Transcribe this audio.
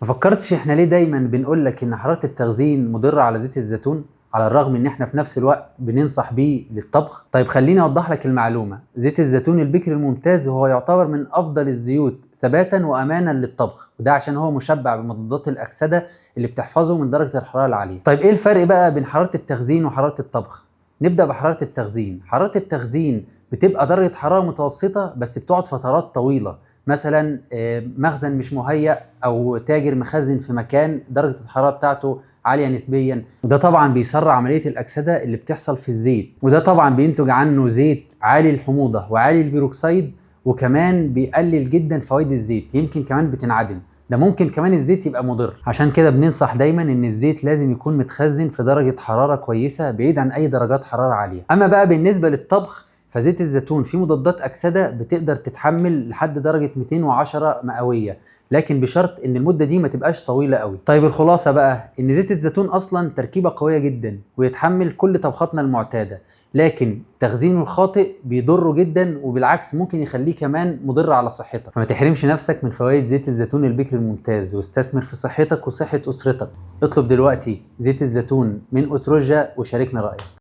فكرتش احنا ليه دايما بنقول لك ان حرارة التخزين مضرة على زيت الزيتون، على الرغم ان احنا في نفس الوقت بننصح بيه للطبخ؟ طيب خليني اوضح لك المعلومة. زيت الزيتون البكر الممتاز هو يعتبر من افضل الزيوت ثباتا وامانا للطبخ، وده عشان هو مشبع بمضادات الاكسدة اللي بتحفظه من درجة الحرارة العالية. طيب ايه الفرق بقى بين حرارة التخزين وحرارة الطبخ؟ نبدأ بحرارة التخزين. حرارة التخزين بتبقى درجة حرارة متوسطة بس بتقعد فترات طويلة، مثلا مخزن مش مهيأ او تاجر مخزن في مكان درجة الحرارة بتاعته عالية نسبيا، وده طبعا بيسرع عملية الأكسدة اللي بتحصل في الزيت، وده طبعا بينتج عنه زيت عالي الحموضة وعالي البيروكسيد، وكمان بيقلل جدا فوائد الزيت، يمكن كمان بتنعدم. ده ممكن كمان الزيت يبقى مضر. عشان كده بننصح دايما ان الزيت لازم يكون متخزن في درجة حرارة كويسة بعيد عن اي درجات حرارة عالية. اما بقى بالنسبة للطبخ، فزيت الزيتون فيه مضادات أكسدة بتقدر تتحمل لحد درجة 210 مئوية، لكن بشرط ان المدة دي ما تبقاش طويلة قوي. طيب الخلاصة بقى ان زيت الزيتون اصلا تركيبة قوية جدا ويتحمل كل طبخاتنا المعتادة، لكن تخزينه الخاطئ بيضره جدا، وبالعكس ممكن يخليه كمان مضر على صحتك. فما تحرمش نفسك من فوائد زيت الزيتون البكر الممتاز، واستثمر في صحتك وصحة أسرتك. اطلب دلوقتي زيت الزيتون من أتروجا وشاركنا رأيك.